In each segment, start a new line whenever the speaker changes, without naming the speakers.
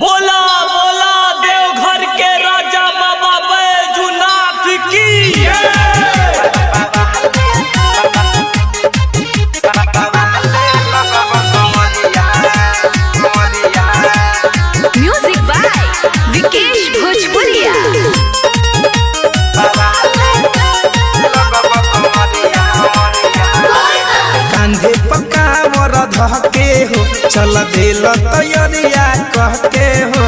बोला बोला देवघर के राजा बाबा बैजूनाथ की।
म्यूजिक बाय विकेश भोजपुरिया।
कांधे पकावर धके हो चल दिल तैयारिया कहके हो।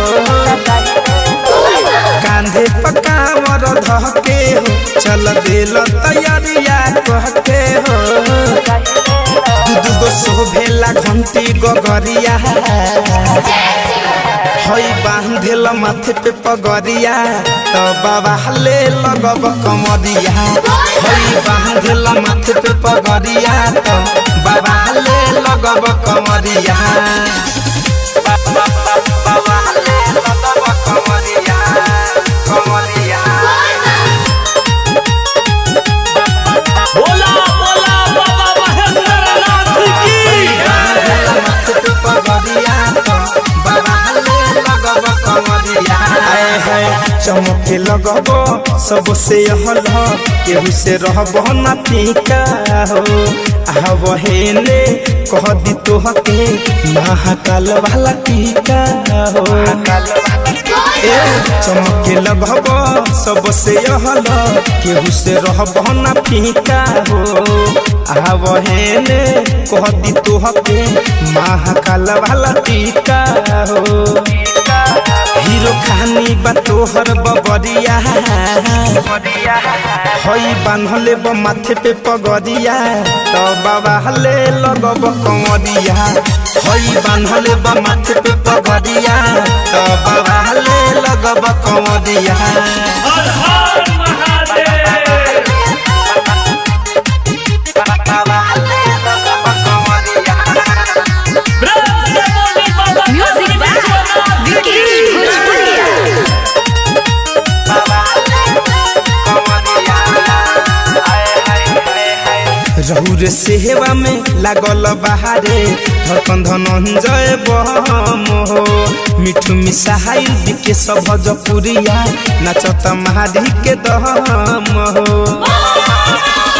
कांधे पकावर धके हो चल दिल तैयारिया कहके हो। दू दूगो शोभेला घंटी गगरिया हई बांधेल माथे पे पगरिया तो बाबा ले लगब कमरिया। हई बांधेल माथे पे पगरिया तो बाबा ले लगब कमरिया। बाबा ले लगब कमरिया, कमरिया।
बोला बोला बाबा महेंद्रनाथ की।
चमके लगब सबसे हल केहू से रहब ना टीका हो। आव हेने कह दी तोहके महाकाल वाला टीका हो। ए चमके लगब सबसे हल केहू से रहब ना फीका हो। आव हेने कह दी तोहके महाकाल वाला टीका हो। हीरो खानी बा तोहर बबरिया हई बान्हले ब माथे पे पगरिया तो बाबा ले लगब कमरिया। हई बान्हले ब माथे पे पगरिया तो बाबा ले लगब कमरिया।
हर हर महादेव। प्रेम से बोली बाबा
म्यूजिक बाय
विश्वनाथ
विकेश
की।
भोजपुरिया।
रहुर सेवा में लागल बहारे धड़कन धनंजय बम हो। मिठू मिसाइल बिके सब भजपुरिया नाचत महारी के दम हो।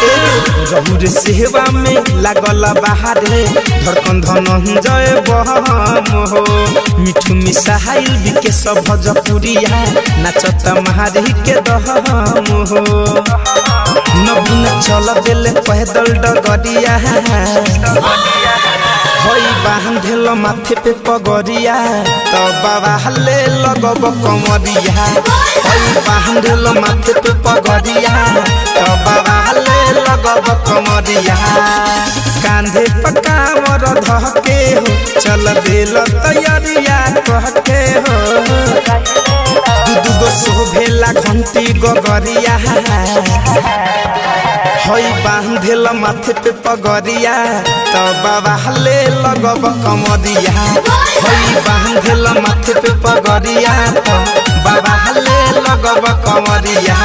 ए रहुर सेवा में लागल बहारे धड़कन धनंजय बम हो। मिठू मिसाइल बिके सब भजपुरिया नाचत महारी के दम हो। नबीन चल दिल पैदल डगरिया हई बांधेल माथे पे पगरिया तो बाबा ले लगब कमरिया। हई बांधेल माथे पे पगरिया तो बाबा ले लगब कमरिया। कांधे पकावर धके हो चल दिल तैयारिया कहके हो। दू दूगो शोभेला घंटी गगरिया हई बांधेल माथे पे पगरिया तो बाबा ले लगब कमरिया। हई बांधेल माथे पे पगरिया तो बाबा ले लगब कमरिया।